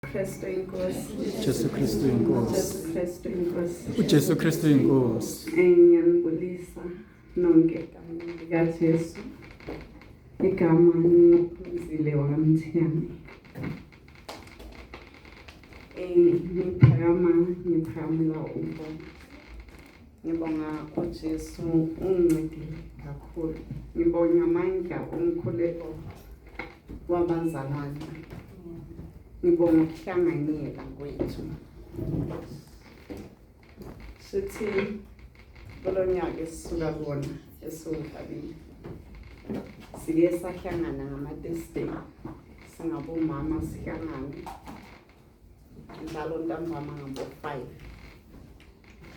Kristu inkosi. Jesu Kristu inkosi. Jesu Kristu inkosi. UJesu Kristu inkosi. Ngiyanibulisa nonke egameni likaJesu. Igama ngiphumzile wakaMthiyane. Ngiphakama ngiphakamela ubonga. Ngibonga uJesu ungincedile kakhulu. Ngibonga amandla omkhuleko wabazalwane. Ngibonga ukuhlanganyela kwethu. Sithi kulo nyaka esisuka kuwona esiwuvalile sike sahlangana ngama-Thursday singabomama sihlangane njalo ntambama ngabo-5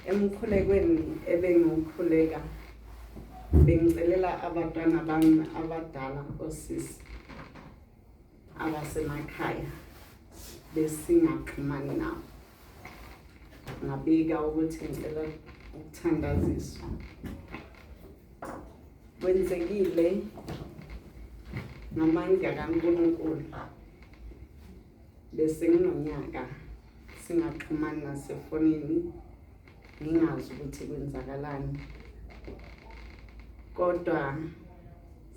emkhulekweni ebengiwukhuleka bengicelela abantwana bami abadala osisi abasemakhaya besingaxhumani nabo ngabika ukuthi ngicela ukuthandaziswa kwenzekile ngamandla kaNkulunkulu bese nginonyaka singaxhumani nasefonini ngingazi ukuthi kwenzakalani kodwa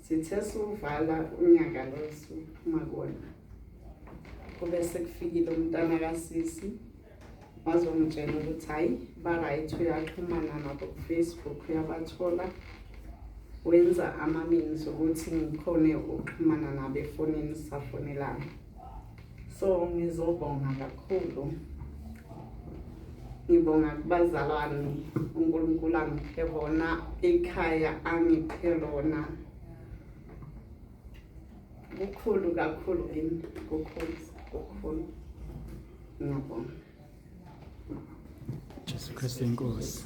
sithe siwuvala unyaka lo siphuma kuwona kube sekufikile umntana kasisi wazongitshela ukuthi hhayi ba-right uyaxhumana nabo ku-Facebook uyabathola wenza ama-means ukuthi ngikhone ukuxhumana nabo efonini sisafonelana so ngizobonga kakhulu ngibonga kubazalwane uNkulunkulu angiphe bona ikhaya angiphe lona kukhulu kakhulu kimi kukhulu kukhulu ngiyabonga Jesu Kristu inkosi.